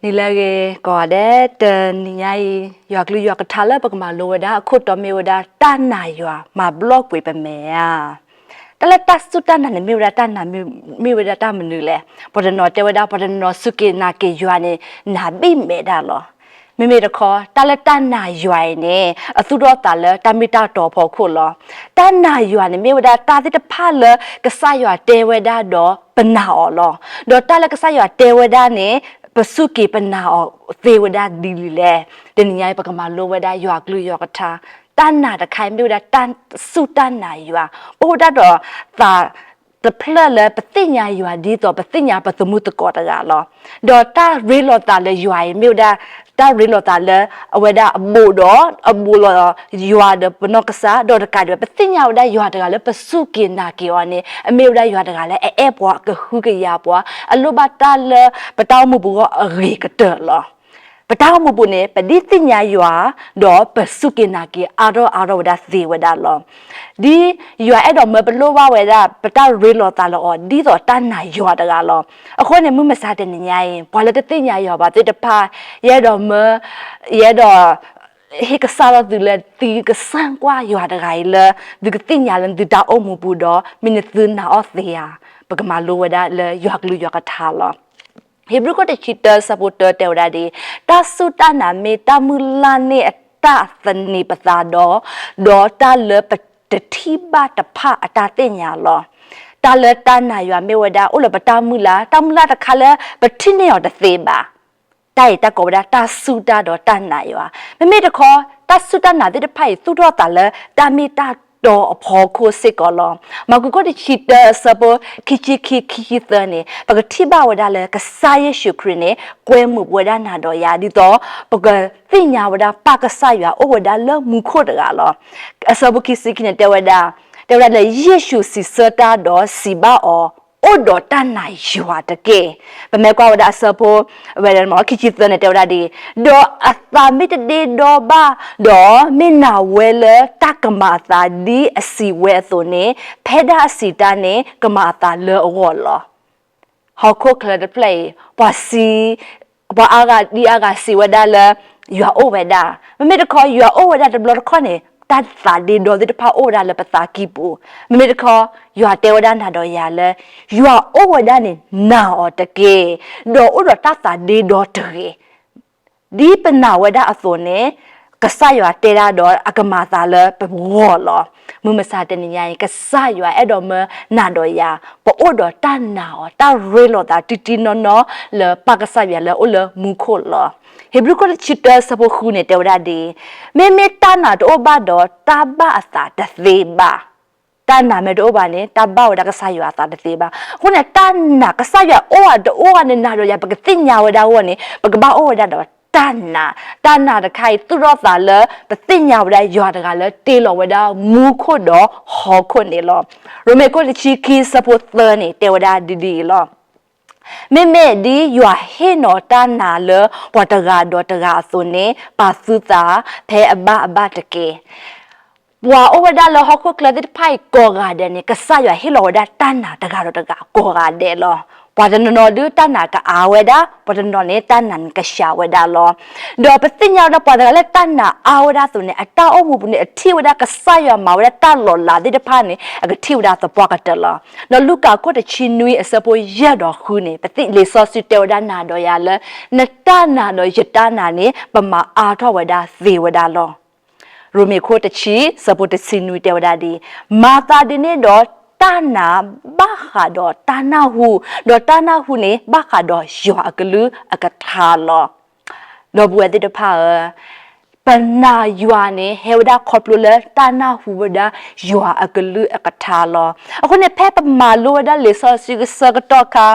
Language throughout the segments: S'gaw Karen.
ဒ်လဲၣ်ဂ့ၤကိးဂၤဒဲး, တနံၤညါအံၤ ယွၤကလုၢ်ယွၤကထါလၢပကမၤလိဝဲဒၣ်အခိၣ်တီမ့ၢ်ဝဲဒၣ် တၢ်နာ်ယွၤမၤဘျီၣ်ကွံာ်ပမဲာ်ဧါ. တၢ်လၢတၢ်စူၢ်တၢ်နာ်န့ၣ် မ့ၢ်ဝဲဒၣ်တၢ်နာ်မ့ၢ်, မ့ၢ်ဝဲဒၣ်တၢ်မနုၤလဲၣ်. ပှၤတနီၤတဲဝဲဒၣ် ပှၤတနီၤစူၢ်က့ၤနာ်က့ၤယွၤန့ၣ် နာ်ဘံၣ်မဲာ်ဒၣ်လီၤ. မ့မ့ၢ်တခီ တၢ်လၢတၢ်နာ်ယွၤအံၤန့ၣ် အသူၣ်ထီၣ်သးလၢတၢ်မ့ၢ်တၢ်တီအဖီခိၣ်လီၤ. တၢ်နာ်ယွၤန့ၣ် မ့ၢ်ဝဲဒၣ်တၢ်သ့ၣ်တဖၣ်လၢကစၢ်ယွၤတဲဝဲဒၣ်ဒီးပနာ်အီၤလီၤ. ဒီးတၢ်လၢကစၢ်ယွၤတဲဝဲဒၣ်န့ၣ် ပစူၢ်က့ၤပနာ်အီၤသ့ဝဲဒၣ်ဒ်လဲၣ်. တနံၤညါအံၤ ပကမၤလိဝဲဒၣ်ယွၤကလုၢ်ယွၤကထါ, တၢ်နာ်တခါအံၤ မ့ၢ်ဝဲဒၣ်တၢ်စူၢ်တၢ်နာ်ယွၤ, ပအိၣ်ဝဲဒၣ်ဒီးသး တဖျၢၣ်လၢပသ့ၣ်ညါယွၤဒ်သိးပသ့ၣ်ညါပသမူသကိးတဂၤလီၤ. ဒီးတၢ်ရ့လိာ်သးလၢယွၤအံၤ မ့ၢ်ဝဲဒၣ် တၢ်ရ့လိာ်သးလၢအဝဲဒၣ်အဘူးဒီး အဘူးလီၤယွၤဒီးပနီၢ်ကစၢ်, ဒီးတကးဒံး ပသ့ၣ်ညါဝဲဒၣ်ယွၤတဂၤလၢပစူၢ်က့ၤနာ်က့ၤအီၤန့ၣ် အမ့ၢ်ဝဲဒၣ်ယွၤတဂၤလၢအအဲၣ်ပှၤ ကဟုကယာ်ပှၤ, အလိၣ်ဘၣ်တၢ်လၢပတၢ်အိၣ်မူပူၤအဂ့ၤကတၢၢ်လီၤ. ပတၢ်အိၣ်မူပူၤန့ၣ် ပဒ်သ့ၣ်ညါယွၤ ဒီးပစူၢ်က့ၤနာ်က့ၤအါထီၣ်အါထီၣ်ဝဲဒၣ်သ့ဝဲဒၣ်လီၤ. ဒ်ယွၤအဲၣ်ဒိးမၢပလိၣ်ဘၣ်ဝဲဒၣ် ပတၢ်ရ့လိာ်သးလၢအီၤ ဒ်သိးတၢ်နာ်ယွၤတဂၤလီၤ. အဃိန့ၣ် မုၢ်မဆါတနံၤညါအံၤ ပှၤလၢတသ့ၣ်ညါယွၤဘၣ်သ့ၣ်တဖၣ်, ယအဲၣ်ဒိးမၢ, ယအဲၣ်ဒိး ဟ့ၣ်ကစၢ်ထီၣ်သုလၢသုကစၢ်ကွၢ်ယွၤတဂၤအံၤလၢ သုကသ့ၣ်ညါလၢသုတၢ်အိၣ်မူပူၤဒီး မ့ၢ်နသုနာ်အီၤသ့ဧါ. ပကမၤလိဝဲဒၣ်လၢယွၤကလုၢ်ယွၤကထါလီၤ. ဧ့ၤဘြံၤခိၣ်တဆံတၢအဆၢဖိတၢတဲဝဲဒၣ်ဒ်အံၤ, တၢ်စူၢ်တၢ်နာ်မ့ၢ်တၢ်မုၢ်လၢ်န့ၢ်အတၢ်သန့ၤပသးဒီး, ဒီးတၢ်လၢပတထံၣ်ဘၣ်တဖၣ်အတၢ်သ့ၣ်ညါလီၤ. တၢ်လၢတၢ်နာ်ယွၤမ့ၢ်ဝဲဒၣ်အိၣ်လၢပတၢ်မုၢ်လၢ်, တၢ်မုၢ်လၢ်တခါလၢပထံၣ်န့ၢ်အီၤတသ့ဘၣ်. တၢ်အံၤတၢ်ကိးဝဲဒၣ်တၢ်စူၢ်တၢ်ဒီးတၢ်နာ်ယွၤ. မ့မ့ၢ်တခီ တၢ်စူၢ်တၢ်နာ်သ့ၣ်တဖၣ်အံၤ သူၣ်ထီၣ်သးလၢတၢ်မ့ၢ်တၢ်တီအဖီခိၣ်စ့ၢ်ကီးလီၤ. မၢ်ကူးခိၣ်တဆံတၢအဆၢဖိ ခံဆံခံ ခံဆံသၢန့ၣ် ပကထံၣ်ဘၣ်ဝဲဒၣ်လၢကစၢ်ယ့ၣ်ၡူးခရံာ်န့ၣ် ကွဲမုာ်ပဝဲဒၣ်နၤဒီးယၤ ဒ်သိး ပကသ့ၣ်ညါဝဲဒၣ်ပၢ်ကစၢ်ယွၤအိၣ်ဝဲဒၣ်လၢမူခိၣ်တဂၤလီၤ. အဆၢဖိခံဆံခံန့ၣ် တဲဝဲဒၣ်, တဲဝဲဒၣ်လၢ ယ့ၣ်ၡူးစံးဆၢတၢ်ဒီးစံးဘၣ်အီၤ, အိၣ်ဒီးတၢ်နာ်ယွၤတက့ၢ်. ပမ့ၢ်ကွၢ်ဝဲဒၣ်အဆၢဖိ ဝဲဒၣ် ခံဆံသၢန့ၣ် တဲဝဲဒၣ်ဒ်အံၤ, ဒီးအသးမ့ၢ်တဒ့ဒီဘၣ်ဒီး မ့ၢ်နာ်ဝဲလၢတၢ်ကမၤအသးဒ်အစံးဝဲအသိးန့ၣ်, ဖဲဒၣ်အစံးတၢ်န့ၣ် ကမၤအသးလၢအဂီၢ်လီၤ. ဟီၣ်ခိၣ်ချၢတဖျၢၣ်အံၤ ပှၤစံး, ပှၤအါဂၤဒ်အါဂၤစံးဝဲဒၣ်လၢ ယွၤအိၣ်ဝဲဒၣ်. မ့မ့ၢ်တခီ ယွၤအိၣ်ဝဲဒၣ်တဘျီတခီၣ်န့ၣ် တၢ်သးဒ့ဒီသ့ၣ်တဖၣ်အိၣ်ဝဲဒၣ်လၢပသးကံၢ်ပူၤ. မ့မ့ၢ်တခီ ယွၤတဲဝဲဒၣ်နၤဒီးယၤလၢ ယွၤအိၣ်ဝဲဒၣ်န့ၣ်နာ်အီၤတက့ၢ်, ဒီးအိၣ်ဒီးတၢ်သးဒ့ဒီတဂ့ၤ. ဒ်ပနာ်ဝဲဒၣ်အသိးန့ၣ် ကစၢ်ယွၤတဲဒၣ်ဒီးအကမၤအသးလၢပဂီၢ်လီၤ. မုၢ်မဆါတနံၤညါအံၤ ကစၢ်ယွၤအဲၣ်ဒိးမၢနၤဒီးယၤ ပအိၣ်ဒီးတၢ်နာ်အီၤ တၢ်ရ့လိာ်သးတံၢ်တံၢ်နီၢ်နီၢ် လၢပၢ်ကစၢ်ယွၤလၢအအိၣ်လၢမူခိၣ်လီၤ. ဧ့ၤဘြံၤခိၣ်တဆံတၢအဆၢဖိဃုန့ၣ် တဲဝဲဒၣ်ဒ်အံၤ, မ့မ့ၢ်တၢ်နာ်တအိၣ်ဘၣ်ဒီး တၢ်ဘၣ်အသးတသ့ဘၣ်. တၢ်နာ်မ့ၢ်တအိၣ်ဘၣ်န့ၣ် တၢ်ဘၣ်ဝဲဒၣ်ကစၢ်ယွၤအသးတသ့ဘၣ်. အဃိန့ၣ် တၢ်နာ် ကစၢ်ယွၤအိၣ်ဧါတအိၣ်ဧါန့ၣ် နၤဒီးယၤ ပကသ့ၣ်ညါဝဲဒၣ်အဂီၢ်န့ၣ် ပကဘၣ်အိၣ်ဝဲဒၣ်ဒီးတၢ်နာ်. တၢ်နာ်တခါအံၤ သူၣ်ထီၣ်သးလၢ ပသ့ၣ်ညါဝဲဒၣ်ယွၤတဂၤလၢတ့လီၤဝဲဒၣ်မူခိၣ်ဒီးဟီၣ်ခိၣ်န့ၣ်လီၤ. ရိမ့ၤခိၣ်တဆံခံ ဆၢဖိသၢန့ၣ် တဲဝဲဒၣ်ဒ်အံၤလီၤ. မ့မ့ၢ်ဒ်ယွၤဟ့ၣ်နီၤတၢ်နာ်လၢပှၤတဂၤဒီးတဂၤအသိးန့ၣ် ပာ်သုသးဖဲအဘၣ်အဘၣ်တက့ၢ်. ပှၤအိၣ်ဝဲဒၣ်လၢဟီၣ်ခိၣ်ချၢသ့ၣ်တဖၣ်အံၤကိးဂၤဒဲးန့ၣ် ကစၢ်ယွၤဟ့ၣ်လီၤဝဲဒၣ်တၢ်နာ်တဂၤဒီးတဂၤကိးဂၤဒဲးလီၤ. ပှၤတနီၤနီၤဒုးတၢ်နာ်ကအါဝဲဒၣ်, ပှၤတနီၤန့ၣ် တၢ်နာ်န့ၣ်ကစှၤဝဲဒၣ်လီၤ. ဒီးပသ့ၣ်ညါဝဲဒၣ်ပှၤတဂၤလၢတၢ်နာ်အါဝဲဒၣ်အသိးန့ၣ် အတၢ်အိၣ်မူပူၤန့ၣ် အထံၣ်ဝဲဒၣ်ကစၢ်ယွၤမၤဝဲဒၣ်တၢ်လီၤလးသ့ၣ်တဖၣ်န့ၣ် အကထံၣ်ဝဲဒၣ်သပှၢ်ကတၢၢ်လီၤ. ဒီးလူၤကၣ်ခိၣ်တဆံနွံအဆၢဖိယဲၢ်ဒီးဃုန့ၣ် ပသ့ၣ်လံာ်စီဆှံတဲဝဲဒၣ်နၤဒီးယၤလၢ နတၢ်နာ်ဒီးယတၢ်နာ်န့ၣ် ပမၤအါထီၣ်ဝဲဒၣ်သ့ဝဲဒၣ်လီၤ. ရိမ့ၤခိၣ်တဆံ ဆၢဖိတဆံနွံတဲဝဲဒၣ်ဒ်အံၤ, မၤသးဒ်န့ၣ်ဒီး တၢ်နာ်ဘၣ်ဃးဒီးတၢ်နၢ်ဟူ, ဒီးတၢ်နၢ်ဟူန့ၣ် ဘၣ်ဃးဒီးယွၤအကလုၢ်အကထါလီၤ. ဒီပုၢ်ဝဲၢ်သ့ၣ်တဖၣ်ဧၢ, ပနာ်ယွၤန့ၣ် ဟဲဝဲဒၣ်ခီဖျိလၢတၢ်နၢ်ဟူဝဲဒၣ်ယွၤအကလုၢ်အကထါလီၤ. အဃိန့ၣ် ဖဲပမၤလိဝဲဒၣ်လံာ်စီဆှံဆၢကတီၢ်ခါ,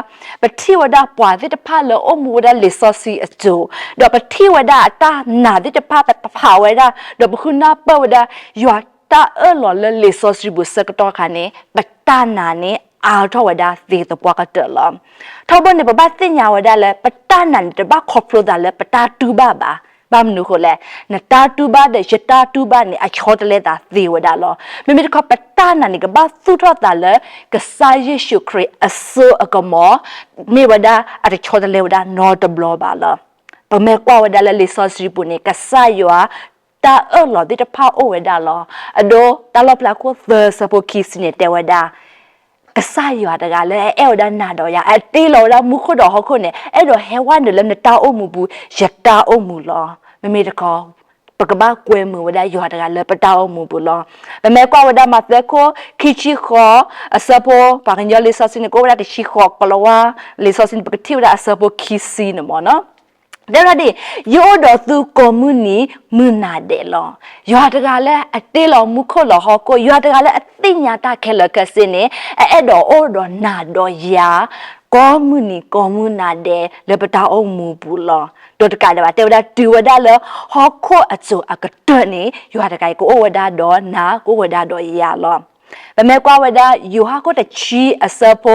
ပထံၣ်ဝဲဒၣ်ပှၤသ့ၣ်တဖၣ်လၢအိၣ်မူဝဲဒၣ်လံာ်စီဆှံအစိၤ, ဒီးပထံၣ်ဝဲဒၣ်အတၢ်နာ်သ့ၣ်တဖၣ် ပဖးဝဲဒၣ်, ဒီးပဃုနၢ်ပၢၢ်ဝဲဒၣ် ယွၤတၢ်အၢၣ်လီၤလၢလံာ်စီဆှံပူၤဆၢကတီၢ်ခါန့ၣ် ပတၢ်နာ်န့ၣ် အါထီၣ်ဝဲဒၣ်သ့သပှၢ်ကတၢၢ်လီၤ. ထီဘိန့ၣ် ပဘၣ်သ့ၣ်ညါဝဲဒၣ်လၢ ပတၢ်နာ်န့ၣ် တဘၣ်ခီဖျိသးလၢပတၢ်တူၢ်ဘၣ်ဘၣ်. ဘၣ်မနုၤအဃိလဲၣ်, နတၢ်တူၢ်ဘၣ်ဒီးယတၢ်တူၢ်ဘၣ်န့ၣ် အဆီတလဲသးသ့ဝဲဒၣ်လီၤ. မ့မ့ၢ်တခီ ပတၢ်နာ်န့ၣ် ကဘၣ်သူၣ်ထီၣ်သးလၢ ကစၢ်ယ့ၣ်ၡူးခရံာ်အစိအကမီၤ, မ့ၢ်ဝဲဒၣ်အတဆီတလဲဝဲဒၣ်နီတဘျီဘၣ်လီၤ. ပမ့ၢ်ကွၢ်ဝဲဒၣ်လၢလံာ်စီဆှံပူၤန့ၣ် ကစၢ်ယွၤတၢ်အၢၣ်လီၤသ့ၣ်တဖၣ်အိၣ်ဝဲဒၣ်လီၤ. အဒိ တၢ်လီၣ်ဖျါခိၣ်သၢဆၢဖိခံဆံန့ၣ် တဲဝဲဒၣ် ကစၢ်ယွၤတဂၤလၢအအဲၣ်ဝဲဒၣ်နၤဒီးယၤ အတ့လီၤဝဲဒၣ်မူခိၣ်ဒီးဟီၣ်ခိၣ်န့ၣ် အဲၣ်ဒိးဟဲဝဲနုာ်လၢနတၢ်အိၣ်မူပူၤ ယတၢ်အိၣ်မူလီၤ. မ့မ့ၢ်တခီ ပကဘၣ်ကွဲမုာ်ဝဲဒၣ်ယွၤတဂၤလၢပတၢ်အိၣ်မူပူၤလီၤ. ပမ့ၢ်ကွၢ်ဝဲဒၣ်မးသဲခိၣ် ခံဆံဃိး အဆၢဖိ ပှၤကညီလံာ်စီဆှံန့ၣ် ကအိၣ်ဝဲဒၣ်တဆံဃိး ကလၤဝါလံာ်စီဆှံန့ၣ် ပကထံၣ်ဝဲဒၣ်အဆၢဖိခံဆံန့ၣ်မ့ၢ်နီၤ တဲဝဲဒၣ်ဒ်အံၤ, ယအိၣ်ဒီးသုကိးမုၢ်နံၤမုၢ်နၤဒဲးလီၤ. ယွၤတဂၤလၢအတ့လီၤမူခိၣ်လီၤဟီၣ်ခိၣ်, ယွၤတဂၤလၢအသ့ၣ်ညါတၢ်ခဲလၢာ်ခဲဆ့န့ၣ် အအဲၣ်ဒိးအိၣ်ဒီးနၤဒီးယၤ ကိးမုၢ်နံၤကိးမုၢ်နၤဒဲးလၢပတၢ်အိၣ်မူပူၤလီၤ. ဒီးတကးဒံးဘၣ် တဲဝဲဒၣ်တုၤဝဲဒၣ်လၢဟီၣ်ခိၣ်အစိၤအကတၢၢ်န့ၣ် ယွၤတဂၤအံၤကအိၣ်ဝဲဒၣ်ဒီးနၤ ကအိၣ်ဝဲဒၣ်ဒီးယၤလီၤ. ပမ့ၢ်ကွၢ်ဝဲဒၣ် ယိၤဟၣ်ခိၣ်တဆံအဆၢဖိ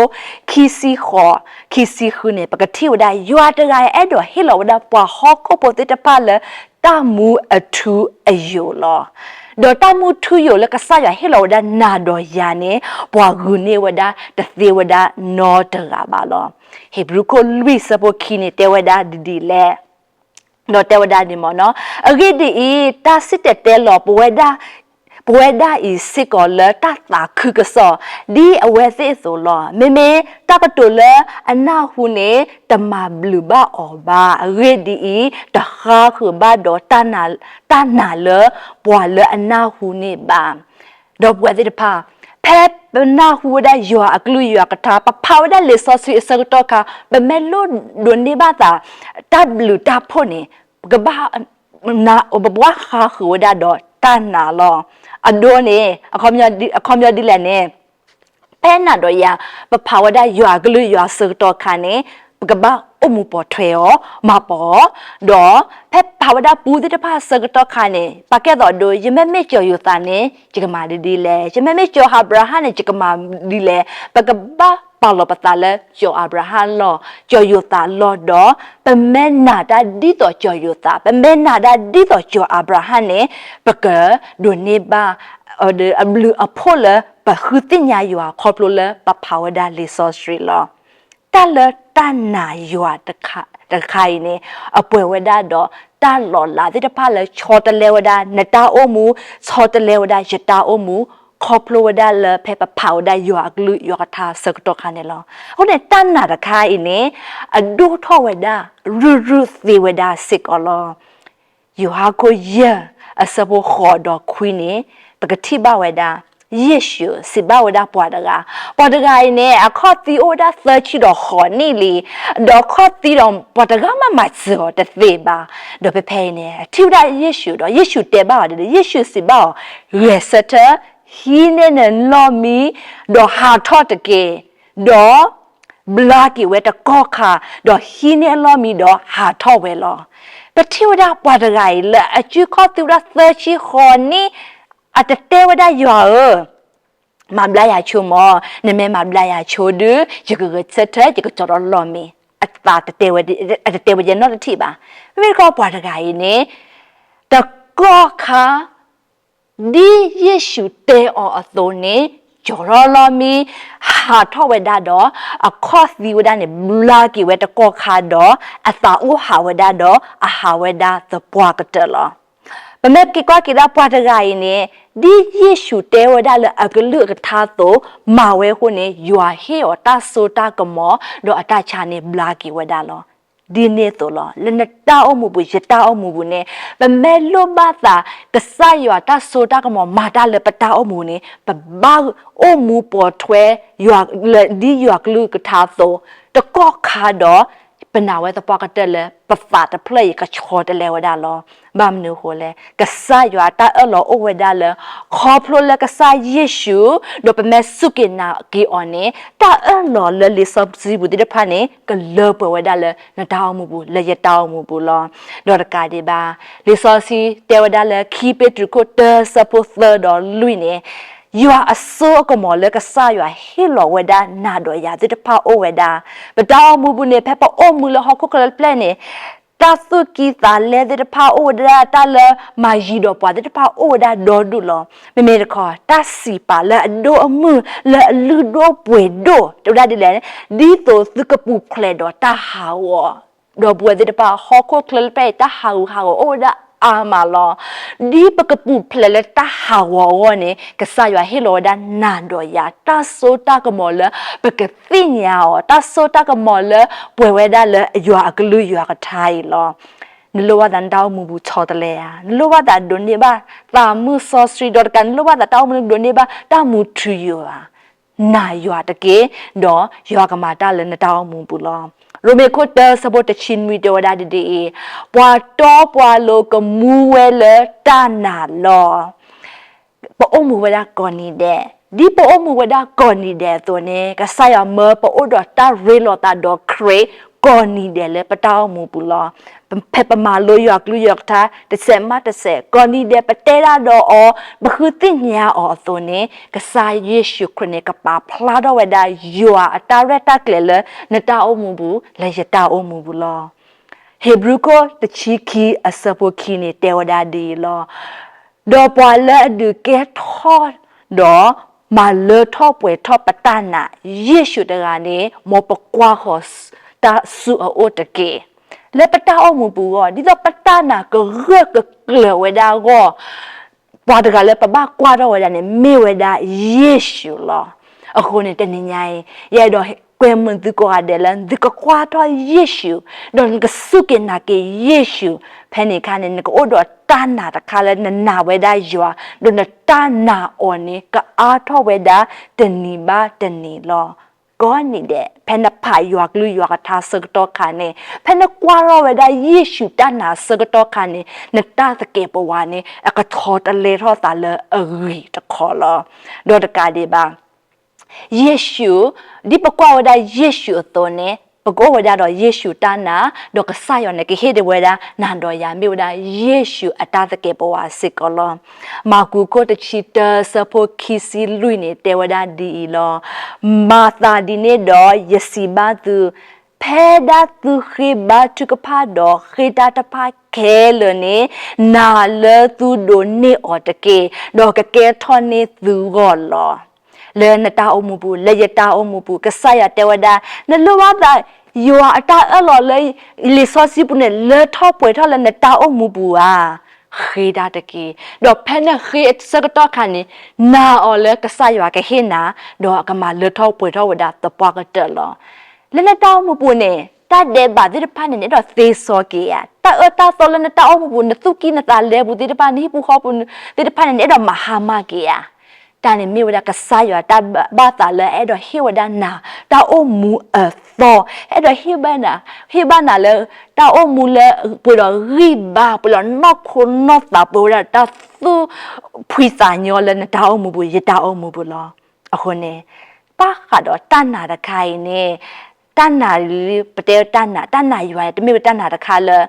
ခံဆံဃိး ခံဆံဃုန့ၣ် ပကထံၣ်ဝဲဒၣ် ယွၤတဂၤအံၤအဲၣ်ဒိးဟ့ၣ်လီၤဝဲဒၣ်ပှၤဟီၣ်ခိၣ်ဖိသ့ၣ်တဖၣ်လၢ တၢ်မူအထူအယိာ်လီၤ. ဒီးတၢ်မူထူယိာ်လၢကစၢ်ယွၤဟ့ၣ်လီၤဝဲဒၣ်နၤဒီးယၤန့ၣ် ပှၤဂုာ်န့ၢ်ဝဲဒၣ်တသ့ဝဲဒၣ်နီတဂၤဘၣ်လီၤ. ဧ့ၤဘြံၤခိၣ်လွံၢ်ဆၢဖိခံန့ၣ် တဲဝဲဒၣ်ဒ်လဲၣ် ဒီးတဲဝဲဒၣ်ဒ်မ့ၢ်နီၤ, အဂ့ၢ်ဒ်အံၤ, တၢ်စံၣ်တဲၤတဲလီၤ ပဝဲဒၣ်အံၤစ့ၢ်ကီးလၢတၢ်သးခုကစီၣ် ဒ်အဝဲသ့ၣ်အသိးလီၤ. မ့မ့ၢ်တၢ်ကတိၤလၢအနၢ်ဟူန့ၣ် တမၤဘျုးဘၣ်အီၤဘၣ်. အဂ့ၢ်ဒ်အံၤ, တဃါဃုာ်ဘၣ်ဒီးတၢ်နာ်လၢပှၤလၢအနၢ်ဟူန့ၣ်ဘၣ်. ဒီပုၢ်ဝဲၢ်သ့ၣ်တဖၣ်, ဖဲပနၢ်ဟူဝဲဒၣ်ယွၤအကလုၢ်ယွၤကထါ, ပဖးဝဲဒၣ်လံာ်စီဆှံအဆၢကတီၢ်ခါ, ပမ့ၢ်လိၣ်ဒိးန့ၢ်ဘၣ်သး တၢ်ဘျုးတၢ်ဖှိၣ်န့ၣ်, ပကဘၣ် ပဘၣ်ဃါဃုာ်ဝဲဒၣ်ဒီးတၢ်နာ်လီၤ. အဒိန့ၣ် အခီပညီဒ်လဲၣ်န့ၣ်, ဖဲနၤဒီးယၤ ပဖးဝဲဒၣ်ယွၤအကလုၢ်ယွၤအဆၢကတီၢ်ခါန့ၣ်, ပကဘၣ်အိၣ်မူပိာ်ထွဲအီၤ, မၤပိာ်အီၤ, ဒီးဖဲဖးဝဲဒၣ်ပူသ့ၣ်တဖၣ်အဆၢကတီၢ်ခါန့ၣ်, ပာ်ကဲသိးဒိ ယမ့မ့ၢ်ကၠီၤယိၤသးန့ၣ် ယကမၤဒ်ဒ်လဲၣ်, ယမ့မ့ၢ်ကၠီၤအၤဘြၤဟၣ်န့ၣ် ယကမၤဒ်လဲၣ်, ပကဘၣ်ပာ်လီၤပသးလၢကၠီၤအၤဘြၤဟၣ်လီၢ်, ကၠီၤယိၤသးလီၢ်ဒီး ပမ့ၢ်နာ်တၢ်ဒ်သိးကၠီၤယိၤသး, ပမ့ၢ်နာ်တၢ်ဒ်သိးကၠီၤအၤဘြၤဟၣ်န့ၣ်, ပကဒိးန့ၢ်ဘၣ် အဘျုးအဖှိၣ်လၢပဃုသ့ၣ်ညါယွၤခီဖျိလၢပဖးဝဲဒၣ်လံာ်စီဆှံလီၤ. တၢ်လၢတၢ်နာ်ယွၤတခါအံၤန့ၣ်, အပှဲၤဝဲဒၣ်ဒီးတၢ်လီၤလးသ့ၣ်တဖၣ်လၢဆီတလဲဝဲဒၣ်နတၢ်အိၣ်မူ, ဆီတလဲဝဲဒၣ်ယတၢ်အိၣ်မူ, ခီဖျိဝဲဒၣ်လၢဖဲပဖးဝဲဒၣ်ယွၤအကလုၢ်ယွၤကထါအဆၢကတီၢ်ခါန့ၣ်လီၤ. အဃိန့ၣ် တၢ်နာ်တခါအံၤန့ၣ် အဒိၣ်ထီၣ်ဝဲဒၣ်ရုၢ်ရုၢ်သ့ဝဲဒၣ်စ့ၢ်ကီးလီၤ. ယိၤဟၣ်ခိၣ်ယဲၢ် အဆၢဖိဃိးဒီးခွံန့ၣ်, ပကထံၣ်ဘၣ်ဝဲဒၣ် ယ့ၣ်ၡူးစံးဘၣ်ဝဲဒၣ်ပှၤတဂၤ, ပှၤတဂၤအံၤန့ၣ် အခီၣ်သံအိၣ်ဝဲဒၣ်သၢဆံဒီးဃိးနံၣ်လံ, ဒီးအခီၣ်သံဒီးပှၤတဂၤမးမၤစၢၤအီၤတသ့ဘၣ်. ဒီးဖဲဖဲအံၤန့ၣ် ထံၣ်ဝဲဒၣ်ယ့ၣ်ၡူးဒီး ယ့ၣ်ၡူးတဲဘၣ်အီၤဒ်လဲၣ်, ယ့ၣ်ၡူးစံးဘၣ်အီၤ, ဂဲၤဆၢထၢၣ်, ဟံးန့ၢ်နလီၢ်မံ, ဒီးဟးထီၣ်တက့ၢ်, ဒီး ဘျါက့ၤဝဲတကီၢ်ခါ, ဒီးဟံးန့ၢ်အလီၢ်မံဒီးဟးထီၣ်ဝဲလီၤ. ပထံၣ်ဝဲဒၣ်ပှၤတဂၤအံၤလၢအစုခီၣ်သံဝဲဒၣ်သၢဆံဃိးနံၣ်, အတတဲဝဲဒၣ်ယွၤဧၢ, မၤဘျါယၤဆိမၢ်, နမ့ၢ်မၤဘျါယၤဆိဒုး ယကဂဲၤဆၢထၢၣ် ယကကၠီၤဒီးလီၢ်မံ, အသး အတတဲဝဲယဲၢ်နီတထံၣ်ဘၣ်. မ့မ့ၢ်တခီပှၤတဂၤအံၤန့ၣ်, တကီၢ်ခါ ဒ်ယ့ၣ်ၡူးတဲအီၤအသိးန့ၣ်, ကၠီၤထီၣ်လီၢ်မံ, ဟးထီၣ်ဝဲဒၣ်ဒီး အခီၣ်သံဝဲဒၣ်န့ၣ် ဘျါက့ၤဝဲတကီၢ်ခါဒီး အသးအိၣ်ဟးဝဲဒၣ်ဒီး အဟးဝဲဒၣ်သပှၢ်ကတၢၢ်လီၤ. ပမ့ၢ်က့ၤကွၢ်က့ၤဒၣ်ပှၤတဂၤအံၤန့ၣ်, ဒ်ယ့ၣ်ၡူးတဲဝဲဒၣ်လၢအကလုၢ်အကထါအသိး မၤဝဲအဃိန့ၣ် ယွၤဟ့ၣ်အီၤတၢ်စိတၢ်ကမီၤ ဒီးအတၢ်ဆါန့ၣ်ဘျါက့ၤဝဲဒၣ်လီၤ. ဒ်န့ၣ်အသိးလီၤ. လၢနတၢ်အိၣ်မူပူၤ ယတၢ်အိၣ်မူပူၤန့ၣ်, ပမ့ၢ်လိၣ်ဘၣ်သး ကစၢ်ယွၤတၢ်စိတၢ်ကမီၤမၤတၢ်လၢပတၢ်အိၣ်မူန့ၣ်, ပဘၣ်အိၣ်မူပိာ်ထွဲ လၢဒ်ယွၤကလုၢ်ကထါအသိး, တကီၢ်ခါဒီး ပနာ်ဝဲသပှၢ်ကတၢၢ်လၢ ပသးတဖျၢၣ်အံၤကဆီတလဲဝဲဒၣ်လီၤ. ဘၣ်မနုၤအဃိလဲၣ်, ကစၢ်ယွၤတၢ်အၢၣ်လီၤအိၣ်ဝဲဒၣ်လၢ ခီဖျိလၢကစၢ်ယ့ၣ်ၡူး, ဒီးပမ့ၢ်စူၢ်က့ၤနာ်က့ၤအီၤန့ၣ်, တၢ်အၢၣ်လီၤလၢလံာ်စီဆှံပူၤသ့ၣ်တဖၣ်န့ၣ် ကလၢပှဲၤဝဲဒၣ်လၢနတၢ်အိၣ်မူပူၤ လၢယတၢ်အိၣ်မူပူၤလီၤ. ဒီးတကးဒံးဘၣ်, လံာ်စီဆှံတဲဝဲဒၣ်လၢ ခံပ့းတရူးခိၣ်တၢ ဆၢဖိသၢဒီးလွံၢ်န့ၣ်, ယွၤအစိအကမီၤလၢကစၢ်ယွၤဟ့ၣ်လီၤဝဲဒၣ်နၤဒီးယၤသ့ၣ်တဖၣ်အိၣ်ဝဲဒၣ်. ပတၢ်အိၣ်မူပူၤန့ၣ် ဖဲပအိၣ်မူလၢဟီၣ်ခိၣ်ချၢတဖျၢၣ်န့ၣ်, တၢ်သူၣ်ကံၢ်သးလဲသ့ၣ်တဖၣ်အိၣ်ဝဲဒၣ်, တၢ်လၢမၤယံၤဒီးပှၤသ့ၣ်တဖၣ်အိၣ်ဝဲဒၣ်ဒီဒူၣ်လီၤ. မ့မ့ၢ်တခီ တၢ်စံးပာ်လၢအဒိၣ်အမုၢ်လၢအလုၢ်ဒိၣ်ပှ့ၤဒိၣ် တဲဝဲဒၣ်ဒ်လဲၣ်, ဒ်သိးသုကပူၤဖျဲးဒီးတၢ်ဟးဂီၤ ဒီပုၢ်ဝဲၢ်သ့ၣ်တဖၣ် ဟီၣ်ခိၣ်ချၢလၢပျၢ်အံၤ တၢ်ဟးဂူာ်ဟးဂီၤအိၣ်ဝဲဒၣ်အါမးလီၤ. ဒ်ပကပူၤဖျဲးလၢတၢ်ဟးဂီၤအဂီၢ်န့ၣ် ကစၢ်ယွၤဟ့ၣ်လီၤဝဲဒၣ်နၤဒီးယၤ တၢ်စိတၢ်ကမီၤလၢပကသ့ၣ်ညါအီၤ, တၢ်စိတၢ်ကမီၤလၢပှဲၤဝဲဒၣ်လၢယွၤအကလုၢ်ယွၤကထါအံၤလီၤ. နလိၣ်ဘၣ်သးနတၢ်အိၣ်မူပူၤဆီတလဲဧါ, နလိၣ်ဘၣ်သးဒိးန့ၢ်ဘၣ်သးမုၢ်စီဆှံ ဒီးတကး နလိၣ်ဘၣ်သးတၢ်အိၣ်မူန့ၣ် ဒိးန့ၢ်ဘၣ်တၢ်မူထူယိာ်ဧါ. နာ်ယွၤတက့ၢ်, ဒီးယွၤကမၤတၢ်လၢနတၢ်အိၣ်မူပူၤလီၤ. ရိမ့ၤခိၣ်တၢ ဆၢဖိတဆံနွံ တဲဝဲဒၣ်ဒ်အံၤ, ပှၤတီပှၤလိၤကမူဝဲလၢတၢ်နာ်လီၤ. ပအိၣ်မူဝဲဒၣ်ကိးနံၤဒဲး, ဒ်ပအိၣ်မူဝဲဒၣ်ကိးနံၤဒဲးအသိးန့ၣ် ကစၢ်ယွၤမၢပအိၣ်ဒီးတၢ်ရ့လိာ်သးဒီးခရံာ်ကိးနံၤဒဲးလၢပတၢ်အိၣ်မူပူၤလီၤ. ဖဲပမၤလိယွၤကလုၢ်ယွၤကထါ တစဲးမးတစဲး ကိးနံၤဒဲး ပတဲဒၣ်ဒီးအီၤ ပဃုသ့ၣ်ညါအီၤအသိးန့ၣ် ကစၢ်ယ့ၣ်ၡူးခရံာ်န့ၣ် ကပာ်ဖျါထီၣ်ဝဲဒၣ်ယွၤအတၢ်ရဲၣ်တၢ်ကျဲၤလၢနတၢ်အိၣ်မူပူၤ လၢယတၢ်အိၣ်မူပူၤလီၤ. ဧ့ၤဘြံၤခိၣ်တဆံခံအဆၢဖိခံန့ၣ် တဲဝဲဒၣ်ဒ်အံၤလီၤ. ဒီးပှၤလၢအဒုးကဲထီၣ်ဒီး မၤလၢထီၣ်ပှဲၤထီၣ်ပတၢ်နာ် ယ့ၣ်ၡူးတဂၤန့ၣ် မ်ပကွၢ်ဃီၤတၢ်ဆူအအိၣ်တက့ၢ်. လၢပတၢ်အိၣ်မူပူၤအဂီၢ် ဒ်သိးပတၢ်နာ်ကဂၢၢ်ကကျၢၤဝဲဒၣ်အဂီၢ် ပှၤတဂၤလၢပဘၣ်ကွၢ်ထီၣ်ဝဲဒၣ်န့ၣ် မ့ၢ်ဝဲဒၣ်ယ့ၣ်ၡူးလီၤ. အဃိန့ၣ် တနံၤညါအံၤ ယအဲၣ်ဒိးကွဲမုာ်သုကိးဂၤဒဲးလၢ သုကကွၢ်ထီၣ်ယ့ၣ်ၡူး, ဒီးနကစူၢ်က့ၤနာ်က့ၤယ့ၣ်ၡူး, ဖဲန့ၣ်အခါန့ၣ် နကအိၣ်ဒီးတၢ်နာ်တခါလၢနနာ်ဝဲဒၣ်ယွၤ, ဒီးနတၢ်နာ်အီၤန့ၣ် ကအါထီၣ်ဝဲဒၣ်တနံၤဘၣ်တနံၤလီၤ. ကိးနံၤဒဲး ဖဲနဖးယွၤကလုၢ်ယွၤကထါဆၢကတီၢ်ခါန့ၣ်, ဖဲနကွၢ်ထီၣ်ဝဲဒၣ်ယ့ၣ်ၡူးတၢ်နာ်ဆၢကတီၢ်ခါန့ၣ် နတၢ်သကဲးပဝးန့ၣ် အကဆီတလဲထီၣ်သးလၢအဂ့ၤတခီလီၤ. ဒီးတကးဒံးဘၣ် ယ့ၣ်ၡူး, ဒ်ပကွၢ်ဝဲဒၣ်ယ့ၣ်ၡူးအသိးန့ၣ် ပကအိၣ်ဝဲဒၣ်ဒီးယ့ၣ်ၡူးတၢ်နာ်, ဒီးကစၢ်ယွၤန့ၣ် ကဟ့ၣ်ဒံးဝဲဒၣ်နၤဒီးယၤ မ့ၢ်ဝဲဒၣ်ယ့ၣ်ၡူးအတၢ်သကဲးပဝးစ့ၢ်ကီးလီၤ. မၢ်ကူးခိၣ်တဆံတၢ ဆၢဖိခံဆံလွံၢ်န့ၣ် တဲဝဲဒၣ်ဒ်အံၤလီၤ. မၤသးဒ်န့ၣ်ဒီး ယစံးဘၣ်သု, ဖဲဒၣ်သုဃ့ဘါထုကဖၣ်ဒီးဃ့တၢ်တဖၣ်ခဲလၢာ်န့ၣ်, နာ်လၢသုဒိးန့ၢ်အီၤတက့ၢ်, ဒီးကကဲထီၣ်န့ၢ်သုဂီၢ်လီၤ. လၢနတၢ်အိၣ်မူပူၤ, လၢယတၢ်အိၣ်မူပူၤ, ကစၢ်ယွၤတဲဝဲဒၣ်, နလိၣ်ဘၣ်သး ယွၤအတၢ်အၢၣ်လီၤလၢ လံာ်စီဆှံပူၤန့ၣ် လၢထီၣ်ပှဲၤထီၣ်လၢနတၢ်အိၣ်မူပူၤဧါ. ဃ့တၢ်တက့ၢ်. ဒီးဖဲနဃ့ဆၢကတီၢ်ခါန့ၣ်, နာ်အီၤလၢကစၢ်ယွၤကဟ့ၣ်နၤ, ဒီးအကမၤလၢထီၣ်ပှဲၤထီၣ်ဝဲဒၣ်သပှၢ်ကတၢၢ်လီၤ. လၢနတၢ်အိၣ်မူပူၤန့ၣ်, တၢ်ဒဲးဘးသ့ၣ်တဖၣ်န့ၣ် နအဲၣ်ဒိးသ့စီက့ၤဧါ. တၢ်အၢတၢ်သီလၢနတၢ်အိၣ်မူပူၤ, နသူၣ်ကံၢ်နသးလဲပူၤသ့ၣ်တဖၣ်, နဟံၣ်ပူၤဃီပူၤသ့ၣ်တဖၣ်န့ၣ် နအဲၣ်ဒိးမၤဟါမၢ်က့ၤဧါ. တၢ်န့ၣ်မ့ၢ်ဝဲဒၣ်ကစၢ်ယွၤတၢ်ဘၣ်သးလၢအအဲၣ်ဒိးဟ့ၣ်ဝဲဒၣ်နၤ တၢ်အိၣ်မူအသီ, အဲၣ်ဒိးဟ့ၣ်ဘၣ်နၤ, ဟ့ၣ်ဘၣ်နၤလၢ တၢ်အိၣ်မူလၢပှဲၤဒီးဂံၢ်ဘါ, ပှဲၤဒီးနီၢ်ခိနီၢ်သး, ပှဲၤဝဲဒၣ်တၢ်သူၣ်ဖှံသးညီလၢနတၢ်အိၣ်မူပူၤ, ယတၢ်အိၣ်မူပူၤလီၤ. အဃိန့ၣ်, ဘၣ်ဃးဒီးတၢ်နာ်တခါအံၤန့ၣ်, တၢ်နာ်လၢပတဲတၢ်နာ်, တၢ်နာ်ယွၤန့ၣ် တမ့ၢ်ဝဲတၢ်နာ်တခါလၢ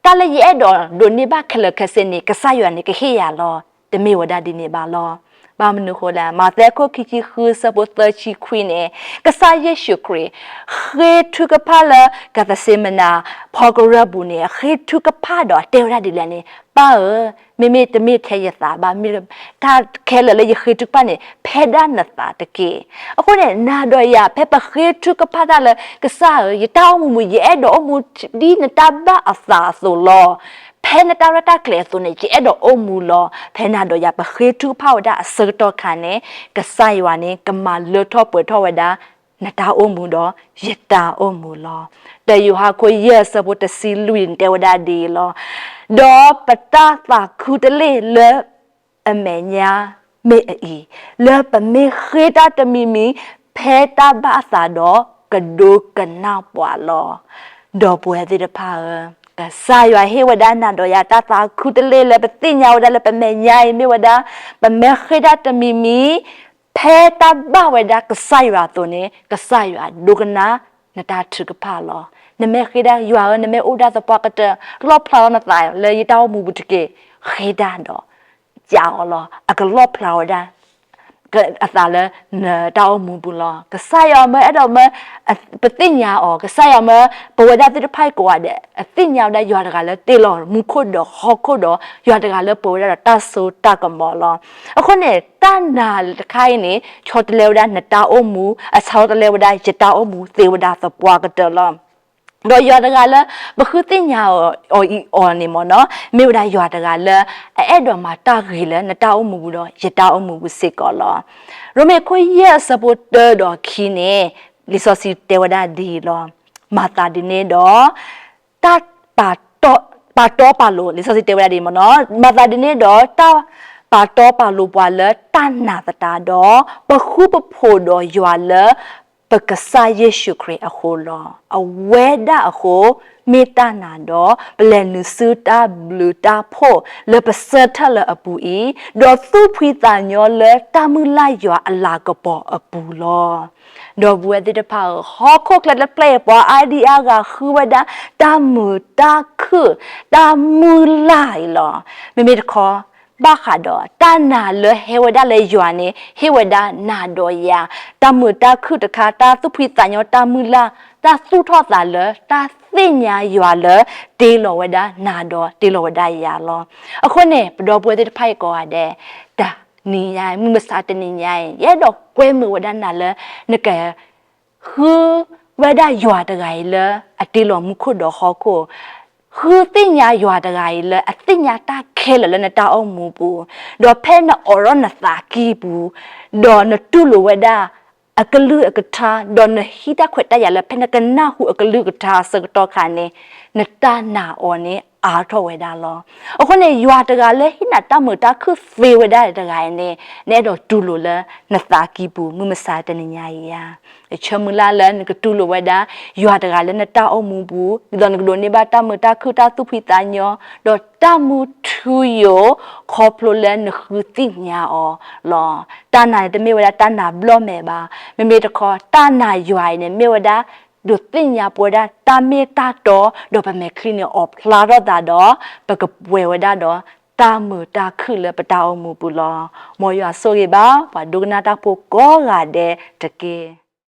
တၢ်လၢယအဲၣ်ဒိးဒိးန့ၢ်ဘၣ်ခဲလၢာ်ခဲဆ့န့ၣ် ကစၢ်ယွၤန့ၣ် ကဟ့ၣ်ယၤလီၤ. တမ့ၢ်ဝဲဒၣ်ဒ်န့ၣ်ဘၣ်လီၤ. ဘၣ်မနုၤဃိလဲၣ်, မးသဲခိၣ်ခံဆံဃု ဆၢဖိသၢဆံခွံန့ၣ်, ကစၢ်ယ့ၣ်ၡူးခရံာ် ဃ့ထုကဖၣ်လၢကသးစ့မနၤ ဖီကရၢၢ်ပူၤန့ၣ်, ဃ့ထုကဖၣ်ဒီးတဲဝဲဒၣ်ဒ်လဲၣ်န့ၣ်, ပၢ်ဧၢ, မ့မ့ၢ်တမ့ၢ်ထဲယသးဘၣ်, မ့ၢ်တၢ်ခဲလၢာ်လၢယဃ့ထုကဖၣ်န့ၣ် ဖဲဒၣ်နသးတက့ၢ်. အဃိန့ၣ် နၤဒီးယၤ ဖဲပဃ့ထုကဖၣ်တၢ်လၢ ကစၢ်ဧၢ, ယတၢ်အိၣ်မူပူၤ ယအဲၣ်ဒိးအိၣ်မူဒ်နတၢ်ဘၣ်အသးအသိးလီၤ. ဖဲနတၢ်ရဲၣ်တၢ်ကျဲၤအသိးန့ၣ် ယအဲၣ်ဒိးအိၣ်မူလီၤ. ဖဲနၤဒီးယၤ ပဃ့ထုကဖၣ်ဝဲဒၣ်အဆၢကတီၢ်ခါန့ၣ်, ကစၢ်ယွၤန့ၣ် ကမၤလၢထီၣ်ပှဲၤထီၣ်ဝဲဒၣ် နတၢ်အိၣ်မူဒီးယတၢ်အိၣ်မူလီၤ. တၢယိၤဟၣ်ခိၣ်ယဲၢ် ဆၢဖိတဆံလွံၢ်န့ၣ် တဲဝဲဒၣ်ဒ်အံၤလီၤ. ဒီးပတၢ်သးခုတလ့ၢ်လၢ အမဲာ်ညါမ့ၢ်အံၤ, လၢပမ့ၢ်ဃ့တၢ်တမံၤမံၤ ဖဲတၢ်ဘၣ်အသးဒီး ကဒိကနၣ်ပှၤလီၤ. ဒီပုၢ်ဝဲၢ်သ့ၣ်တဖၣ်ဧၢ, ကစၢ်ယွၤဟ့ၣ်ဝဲဒၣ်နၤဒီးယၤ တၢ်သးခုတလ့ၢ်လၢပသ့ၣ်ညါဝဲဒၣ်လၢပမဲာ်ညါအံၤမ့ၢ်ဝဲဒၣ်, ပမ့ၢ်ဃ့တၢ်တမံၤမံၤ ဖဲတၢ်ဘၣ်ဝဲဒၣ်ကစၢ်ယွၤအသိးန့ၣ် ကစၢ်ယွၤဒိကနၣ်နတၢ်ထုကဖၣ်လီၤ. နမ့ၢ်ဃ့တၢ်, ယွၤဧၢ, နမ့ၢ်အိၣ်ဒၣ်သပှၢ်ကတၢၢ် လီၣ်ဖျါလီၤနသးလၢယတၢ်အိၣ်မူပူၤတက့ၢ်. ဃ့တၢ်ဒီး ကးအီၤလီၤ. အကလီၣ်ဖျါဝဲဒၣ် အသးလၢနတၢ်အိၣ်မူပူၤလီၤ. ကစၢ်ယွၤမၢအဲၣ်ဒိးမၢ ပသ့ၣ်ညါအီၤ, ကစၢ်ယွၤမၢ ပဝဲဒၣ်သ့ၣ်တဖၣ်ကိးဂၤဒဲး အသ့ၣ်ညါဝဲဒၣ်ယွၤတဂၤလၢတ့လီၤမူခိၣ်ဒီးဟီၣ်ခိၣ်ဒီး ယွၤတဂၤလၢပှဲၤဝဲဒၣ်ဒီးတၢ်စိတၢ်ကမီၤလီၤ. အဃိန့ၣ် တၢ်နာ်တခါအံၤန့ၣ် ဆီတလဲဝဲဒၣ်နတၢ်အိၣ်မူ, အဆီတလဲဝဲဒၣ်ယတၢ်အိၣ်မူသ့ဝဲဒၣ်သပှၢ်ကတၢၢ်လီၤ. ဒီးယွၤတဂၤလၢ ပဃုသ့ၣ်ညါအီၤအီၤအံၤအီၤန့ၣ်မ့ၢ်နီၤ, မ့ၢ်ဝဲဒၣ်ယွၤတဂၤလၢ အအဲၣ်ဒိးမၤတၢ်ဂ့ၤလၢနတၢ်အိၣ်မူပူၤဒီးယတၢ်အိၣ်မူပူၤစ့ၢ်ကီးလီၤ. ရိမ့ၤခိၣ်ယဲၢ်အဆၢဖိတၢဒီးခံန့ၣ် လံာ်စီဆှံတဲဝဲဒၣ်ဒ်အံၤလီၤ. မၤသးဒ်န့ၣ်ဒီး တၢ်ပာ်တီပာ်လိၤ, လံာ်စီဆှံတဲဝဲဒၣ်ဒ်အံၤမ့ၢ်နီၤ, မၤသးဒ်န့ၣ်ဒီး တၢ်ပာ်တီပာ်လိၤပှၤလၢတၢ်နာ်သတးဒီး ပဃူပဖိးဒီးယွၤလၢ ပကစၢ်ယ့ၣ်ၡူးခရံာ်အဃိလီၤ. အဝဲဒၣ်အဃိ မ့ၢ်တၢ်နာ်ဒီး ပလဲၤနုာ်ဆူတၢ်ဘျုးတၢ်ဖှိၣ်လၢပဆၢထၢၣ်လၢအပူၤအံၤ, ဒီးသူၣ်ဖှံသးညီလၢတၢ်မုၢ်လၢ်ယွၤအလၤကပီၤအပူၤလီၤ. ဒီပုၢ်ဝဲၢ်သ့ၣ်တဖၣ်ဧၢ, ဟီၣ်ခိၣ်ချၢတဖျၢၣ်အံၤ ပှၤအါဒံအါဂၤဃုဝဲဒၣ် တၢ်မုာ်တၢ်ခုၣ် တၢ်မုၢ်လၢ်အံၤလီၤ. မ့မ့ၢ်တခီ ဘၣ်ဃးဒီးတၢ်နာ်လၢဟဲဝဲဒၣ်လၢယွၤန့ၣ် ဟ့ၣ်ဝဲဒၣ်နၤဒီးယၤ တၢ်မုာ်တၢ်ခုၣ်တခါ, တၢ်သူၣ်ဖှံသးညီ, တၢ်မုၢ်လၢ်, တၢ်သူၣ်ထီၣ်သးလၢ တၢ်သ့ၣ်ညါယွၤလၢ တ့လီၤဝဲဒၣ်နၤဒီးတ့လီၤဝဲဒၣ်ယၤလီၤ. အဃိန့ၣ် ပဒီပုၢ်ဝဲၢ်သ့ၣ်တဖၣ်အံၤကိးဂၤဒဲး တနံၤညါအံၤ မုၢ်မဆါတနံၤညါအံၤ ယအဲၣ်ဒိးကွဲမုာ်ဝဲဒၣ်နၤလၢ နက ဃုဝဲဒၣ်ယွၤတဂၤအံၤလၢအတ့လီၤမူခိၣ်ဒီးဟီၣ်ခိၣ်, ဃုသ့ၣ်ညါယွၤတဂၤအံၤလၢ အသ့ၣ်ညါတၢ်ခဲလၢာ်လၢနတၢ်အိၣ်မူပူၤ, ဒီးဖဲနအိးထီၣ်နသးကံၢ်ပူၤ, ဒီးနတူၢ်လိာ်ဝဲဒၣ်အကလုၢ်အကထါ, ဒီးနဟံးတၢ်ခွဲးတၢ်ယာ်လၢဖဲနကနၢ်ဟူအကလုၢ်ကထါအဆၢကတီၢ်ခါန့ၣ်, နတၢ်နာ်အီၤန့ၣ်အါထီၣ်ဝဲဒၣ်လီၤ. အဃိန့ၣ် ယွၤတဂၤလၢဟ့ၣ်နၤတၢ်မုာ်တၢ်ခုၣ်သ့ဝဲဒၣ်တဂၤအံၤန့ၣ် နအဲၣ်ဒိးတူၢ်လိာ်လၢနသးကံၢ်ပူၤ မုၢ်မဆါတနံၤညါအံၤဧါ. ယဆၢမုၢ်လၢ်လၢနကတူၢ်လိာ်ဝဲဒၣ် ယွၤတဂၤလၢနတၢ်အိၣ်မူပူၤ, ဒ်သိးနကဒိးန့ၢ်ဘၣ်တၢ်မုာ်တၢ်ခုၣ် တၢ်သူၣ်ဖှံသးညီ, ဒီးတၢ်မူထူယိာ် ခီဖျိလၢနဃုသ့ၣ်ညါအီၤလီၤ. တၢ်နာ်န့ၣ်တမ့ၢ်ဝဲဒၣ်တၢ်နာ်ဘျီၣ်မဲာ်ဘၣ်. မ့မ့ၢ်တခီ တၢ်နာ်ယွၤအံၤန့ၣ် မ့ၢ်ဝဲဒၣ် ဒိးသ့ၣ်ညါပဝဲဒၣ်တၢ်မ့ၢ်တၢ်တီ, ဒီးပမဲာ်ချံန့ၣ်အီၣ်ဖျါထီၣ်သးဒီး ပကပှဲၤဝဲဒၣ်ဒီး တၢ်မုာ်တၢ်ခုၣ်လၢပတၢ်အိၣ်မူပူၤလီၤ. မ်ယွၤဆိၣ်ဂ့ၤဘၣ် ပှၤဒိကနၣ်တၢ်ဖိကိးဂၤဒဲးတက့ၢ်.